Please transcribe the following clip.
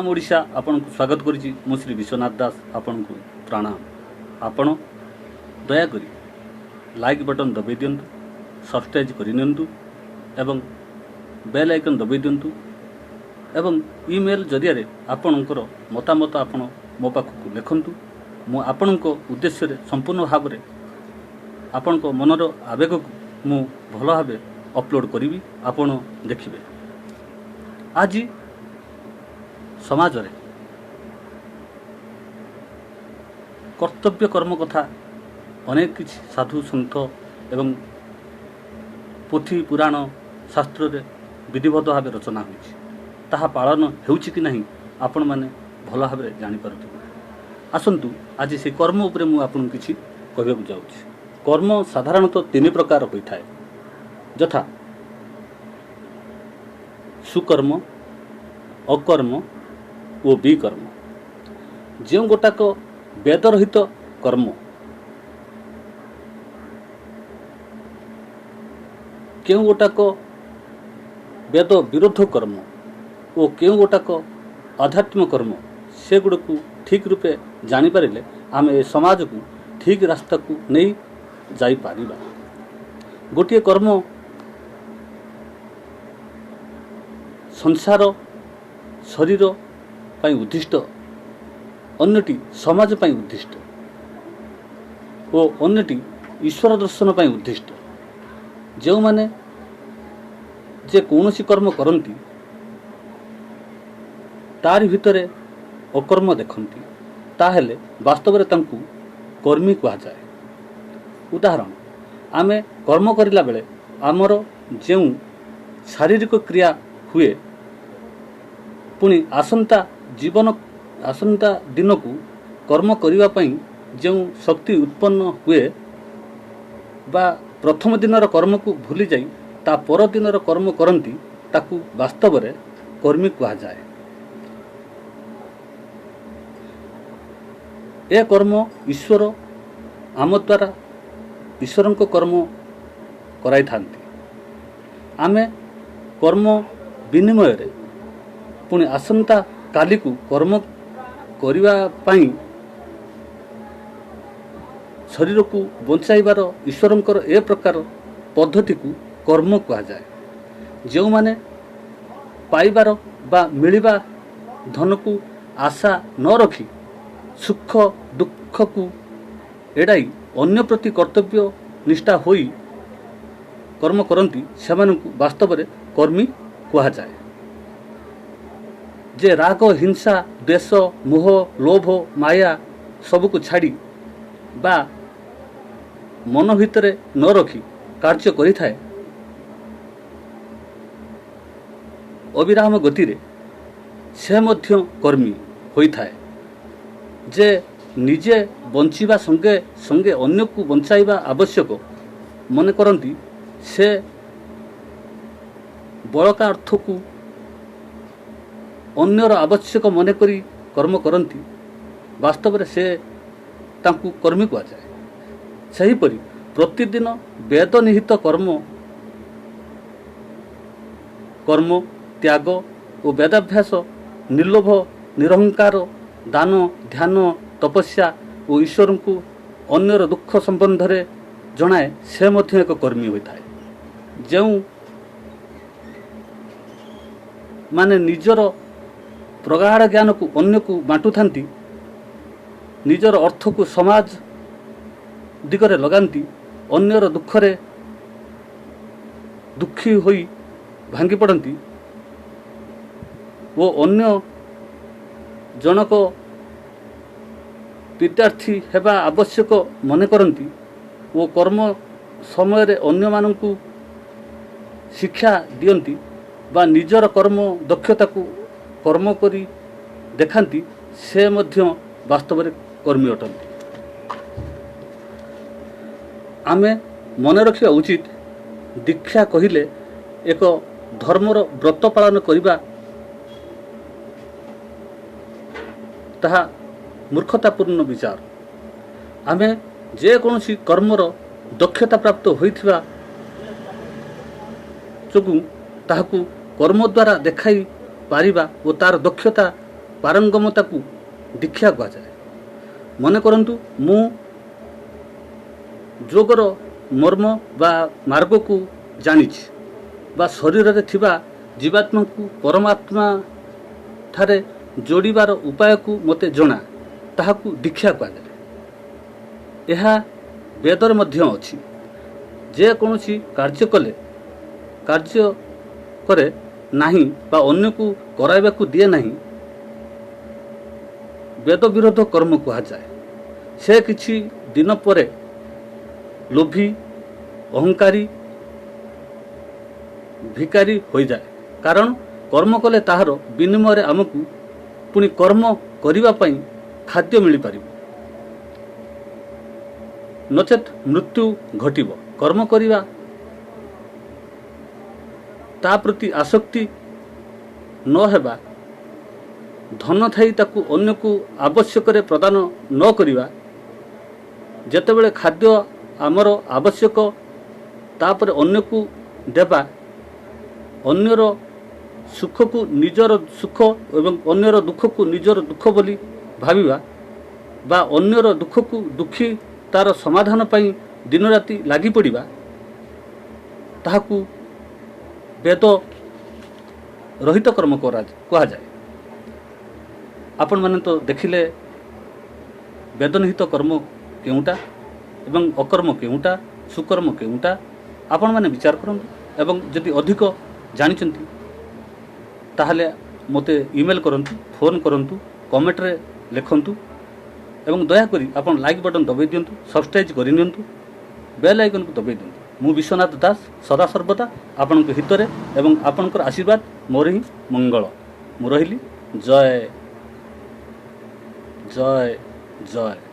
ଆମ ଓଡ଼ିଶା ଆପଣଙ୍କୁ ସ୍ୱାଗତ କରୁଛି। ମୁଁ ଶ୍ରୀ ବିଶ୍ୱନାଥ ଦାସ, ଆପଣଙ୍କୁ ପ୍ରଣାମ। ଆପଣ ଦୟାକରି ଲାଇକ୍ ବଟନ୍ ଦବାଇ ଦିଅନ୍ତୁ, ସବସ୍କ୍ରାଇବ୍ କରିନିଅନ୍ତୁ ଏବଂ ବେଲ୍ ଆଇକନ୍ ଦବାଇ ଦିଅନ୍ତୁ ଏବଂ ଇମେଲ୍ ଜରିଆରେ ଆପଣଙ୍କର ମତାମତ ଆପଣ ମୋ ପାଖକୁ ଲେଖନ୍ତୁ। ମୁଁ ଆପଣଙ୍କ ଉଦ୍ଦେଶ୍ୟରେ ସମ୍ପୂର୍ଣ୍ଣ ଭାବରେ ଆପଣଙ୍କ ମନର ଆବେଗକୁ ମୁଁ ଭଲ ଭାବେ ଅପଲୋଡ଼ କରିବି, ଆପଣ ଦେଖିବେ। ଆଜି ସମାଜରେ କର୍ତ୍ତବ୍ୟ କର୍ମ କଥା ଅନେକ କିଛି ସାଧୁ ସନ୍ଥ ଏବଂ ପୋଥି ପୁରାଣ ଶାସ୍ତ୍ରରେ ବିଧିବଦ୍ଧ ଭାବେ ରଚନା ହୋଇଛି। ତାହା ପାଳନ ହେଉଛି କି ନାହିଁ, ଆପଣମାନେ ଭଲ ଭାବରେ ଜାଣିପାରୁଥିବେ। ଆସନ୍ତୁ, ଆଜି ସେ କର୍ମ ଉପରେ ମୁଁ ଆପଣଙ୍କୁ କିଛି କହିବାକୁ ଯାଉଛି। କର୍ମ ସାଧାରଣତଃ ତିନି ପ୍ରକାର ହୋଇଥାଏ, ଯଥା ସୁକର୍ମ, ଅକର୍ମ ଓ ବିକର୍ମ। ଯେଉଁ ଗୋଟାକ ବେଦରହିତ କର୍ମ, କେଉଁ ଗୋଟାକ ବେଦ ବିରୋଧ କର୍ମ ଓ କେଉଁ ଗୋଟାକ ଆଧ୍ୟାତ୍ମ କର୍ମ, ସେଗୁଡ଼ିକୁ ଠିକ୍ ରୂପେ ଜାଣିପାରିଲେ ଆମେ ଏ ସମାଜକୁ ଠିକ୍ ରାସ୍ତାକୁ ନେଇ ଯାଇପାରିବା। ଗୋଟିଏ କର୍ମ ସଂସାର ଶରୀର ପାଇଁ ଉଦ୍ଦିଷ୍ଟ, ଅନ୍ୟଟି ସମାଜ ପାଇଁ ଉଦ୍ଦିଷ୍ଟ ଓ ଅନ୍ୟଟି ଈଶ୍ୱର ଦର୍ଶନ ପାଇଁ ଉଦ୍ଦିଷ୍ଟ। ଯେଉଁମାନେ ଯେ କୌଣସି କର୍ମ କରନ୍ତି ତାରି ଭିତରେ ଅକର୍ମ ଦେଖନ୍ତି, ତାହେଲେ ବାସ୍ତବରେ ତାଙ୍କୁ କର୍ମୀ କୁହାଯାଏ। ଉଦାହରଣ, ଆମେ କର୍ମ କରିଲା ବେଳେ ଆମର ଯେଉଁ ଶାରୀରିକ କ୍ରିୟା ହୁଏ, ପୁଣି ଆସନ୍ତା ଜୀବନ ଆସନ୍ତା ଦିନକୁ କର୍ମ କରିବା ପାଇଁ ଯେଉଁ ଶକ୍ତି ଉତ୍ପନ୍ନ ହୁଏ ବା ପ୍ରଥମ ଦିନର କର୍ମକୁ ଭୁଲିଯାଇ ତା ପରଦିନର କର୍ମ କରନ୍ତି, ତାକୁ ବାସ୍ତବରେ କର୍ମୀ କୁହାଯାଏ। ଏ କର୍ମ ଈଶ୍ୱର ଆମ ଦ୍ୱାରା ଈଶ୍ୱରଙ୍କ କର୍ମ କରାଇଥାନ୍ତି। ଆମେ କର୍ମ ବିନିମୟରେ ପୁଣି ଆସନ୍ତା କାଲିକୁ କର୍ମ କରିବା ପାଇଁ ଶରୀରକୁ ବଞ୍ଚାଇବାର ଈଶ୍ୱରଙ୍କର ଏ ପ୍ରକାର ପଦ୍ଧତିକୁ କର୍ମ କୁହାଯାଏ। ଯେଉଁମାନେ ପାଇବାର ବା ମିଳିବା ଧନକୁ ଆଶା ନ ରଖି ସୁଖ ଦୁଃଖକୁ ଏଡ଼ାଇ ଅନ୍ୟ ପ୍ରତି କର୍ତ୍ତବ୍ୟ ନିଷ୍ଠା ହୋଇ କର୍ମ କରନ୍ତି, ସେମାନଙ୍କୁ ବାସ୍ତବରେ କର୍ମୀ କୁହାଯାଏ। ଯେ ରାଗ, ହିଂସା, ଦ୍ୱେଷ, ମୋହ, ଲୋଭ, ମାୟା ସବୁକୁ ଛାଡ଼ି ବା ମନ ଭିତରେ ନ ରଖି କାର୍ଯ୍ୟ କରିଥାଏ ଅବିରାମ ଗତିରେ, ସେ ମଧ୍ୟ କର୍ମୀ ହୋଇଥାଏ। ଯେ ନିଜେ ବଞ୍ଚିବା ସଙ୍ଗେ ସଙ୍ଗେ ଅନ୍ୟକୁ ବଞ୍ଚାଇବା ଆବଶ୍ୟକ ମନେ କରନ୍ତି, ସେ ବଳକା ଅର୍ଥକୁ ଅନ୍ୟର ଆବଶ୍ୟକ ମନେକରି କର୍ମ କରନ୍ତି, ବାସ୍ତବରେ ସେ ତାଙ୍କୁ କର୍ମୀ କୁହାଯାଏ। ସେହିପରି ପ୍ରତିଦିନ ବେଦ ନିହିତ କର୍ମ ତ୍ୟାଗ ଓ ବେଦାଭ୍ୟାସ, ନିର୍ଲୋଭ, ନିରହଙ୍କାର, ଦାନ, ଧ୍ୟାନ, ତପସ୍ୟା ଓ ଈଶ୍ୱରଙ୍କୁ ଅନ୍ୟର ଦୁଃଖ ସମ୍ବନ୍ଧରେ ଜଣାଏ, ସେ ମଧ୍ୟ ଏକ କର୍ମୀ ହୋଇଥାଏ। ଯେଉଁ ମାନେ ନିଜର ପ୍ରଗାଢ଼ ଜ୍ଞାନକୁ ଅନ୍ୟକୁ ବାଣ୍ଟୁଥାନ୍ତି, ନିଜର ଅର୍ଥକୁ ସମାଜ ଦିଗରେ ଲଗାନ୍ତି, ଅନ୍ୟର ଦୁଃଖରେ ଦୁଃଖୀ ହୋଇ ଭାଙ୍ଗି ପଡ଼ନ୍ତି ଓ ଅନ୍ୟ ଜଣକ ବିଦ୍ୟାର୍ଥୀ ହେବା ଆବଶ୍ୟକ ମନେ କରନ୍ତି ଓ କର୍ମ ସମୟରେ ଅନ୍ୟମାନଙ୍କୁ ଶିକ୍ଷା ଦିଅନ୍ତି ବା ନିଜର କର୍ମ ଦକ୍ଷତାକୁ କର୍ମ କରି ଦେଖାନ୍ତି, ସେ ମଧ୍ୟ ବାସ୍ତବରେ କର୍ମୀ ଅଟନ୍ତି। ଆମେ ମନେ ରଖିବା ଉଚିତ, ଦୀକ୍ଷା କହିଲେ ଏକ ଧର୍ମର ବ୍ରତ ପାଳନ କରିବା ତାହା ମୂର୍ଖତାପୂର୍ଣ୍ଣ ବିଚାର। ଆମେ ଯେକୌଣସି କର୍ମର ଦକ୍ଷତା ପ୍ରାପ୍ତ ହୋଇଥିବା ଯୋଗୁଁ ତାହାକୁ କର୍ମ ଦ୍ୱାରା ଦେଖାଇ ପାରିବା ଓ ତା'ର ଦକ୍ଷତା ପାରଙ୍ଗମତାକୁ ଦୀକ୍ଷା କୁହାଯାଏ। ମନେ କରନ୍ତୁ, ମୁଁ ଯୋଗର ମର୍ମ ବା ମାର୍ଗକୁ ଜାଣିଛି ବା ଶରୀରରେ ଥିବା ଜୀବାତ୍ମାକୁ ପରମାତ୍ମା ଠାରେ ଯୋଡ଼ିବାର ଉପାୟକୁ ମୋତେ ଜଣା, ତାହାକୁ ଦୀକ୍ଷା କୁହାଯାଏ। ଏହା ବେଦରେ ମଧ୍ୟ ଅଛି। ଯେକୌଣସି କାର୍ଯ୍ୟ କଲେ କାର୍ଯ୍ୟ କରେ ନାହିଁ ବା ଅନ୍ୟକୁ କରାଇବାକୁ ଦିଏ ନାହିଁ, ବେଦ ବିରୋଧ କର୍ମ କୁହାଯାଏ। ସେ କିଛି ଦିନ ପରେ ଲୋଭୀ, ଅହଙ୍କାରୀ, ଭିକାରୀ ହୋଇଯାଏ। କାରଣ କର୍ମ କଲେ ତାହାର ବିନିମୟରେ ଆମକୁ ପୁଣି କର୍ମ କରିବା ପାଇଁ ଖାଦ୍ୟ ମିଳିପାରିବ, ନଚେତ୍ ମୃତ୍ୟୁ ଘଟିବ। କର୍ମ କରିବା ତା ପ୍ରତି ଆସକ୍ତି ନ ହେବା, ଧନ ଥାଇ ତାକୁ ଅନ୍ୟକୁ ଆବଶ୍ୟକରେ ପ୍ରଦାନ ନ କରିବା, ଯେତେବେଳେ ଖାଦ୍ୟ ଆମର ଆବଶ୍ୟକ ତାପରେ ଅନ୍ୟକୁ ଦେବା, ଅନ୍ୟର ସୁଖକୁ ନିଜର ସୁଖ ଏବଂ ଅନ୍ୟର ଦୁଃଖକୁ ନିଜର ଦୁଃଖ ବୋଲି ଭାବିବା ବା ଅନ୍ୟର ଦୁଃଖକୁ ଦୁଃଖୀ ତାର ସମାଧାନ ପାଇଁ ଦିନରାତି ଲାଗି ପଡ଼ିବା, ତାହାକୁ ବେଦ ରହିତ କର୍ମ କୁହାଯାଏ। ଆପଣମାନେ ତ ଦେଖିଲେ ବେଦନିହିତ କର୍ମ କେଉଁଟା ଏବଂ ଅକର୍ମ କେଉଁଟା, ସୁକର୍ମ କେଉଁଟା, ଆପଣମାନେ ବିଚାର କରନ୍ତୁ। ଏବଂ ଯଦି ଅଧିକ ଜାଣିଛନ୍ତି ତାହେଲେ ମୋତେ ଇମେଲ୍ କରନ୍ତୁ, ଫୋନ୍ କରନ୍ତୁ, କମେଣ୍ଟରେ ଲେଖନ୍ତୁ ଏବଂ ଦୟାକରି ଆପଣ ଲାଇକ୍ ବଟନ୍ ଦବାଇ ଦିଅନ୍ତୁ, ସବସ୍କ୍ରାଇବ୍ କରିନିଅନ୍ତୁ, ବେଲ୍ ଆଇକନ୍କୁ ଦବାଇ ଦିଅନ୍ତୁ। ମୁଁ ବିଶ୍ୱନାଥ ଦାସ ସଦାସର୍ବଦା ଆପଣଙ୍କ ହିତରେ ଏବଂ ଆପଣଙ୍କର ଆଶୀର୍ବାଦ ମୋର ହିଁ ମଙ୍ଗଳ। ମୁଁ ରହିଲି। ଜୟ ଜୟ ଜୟ।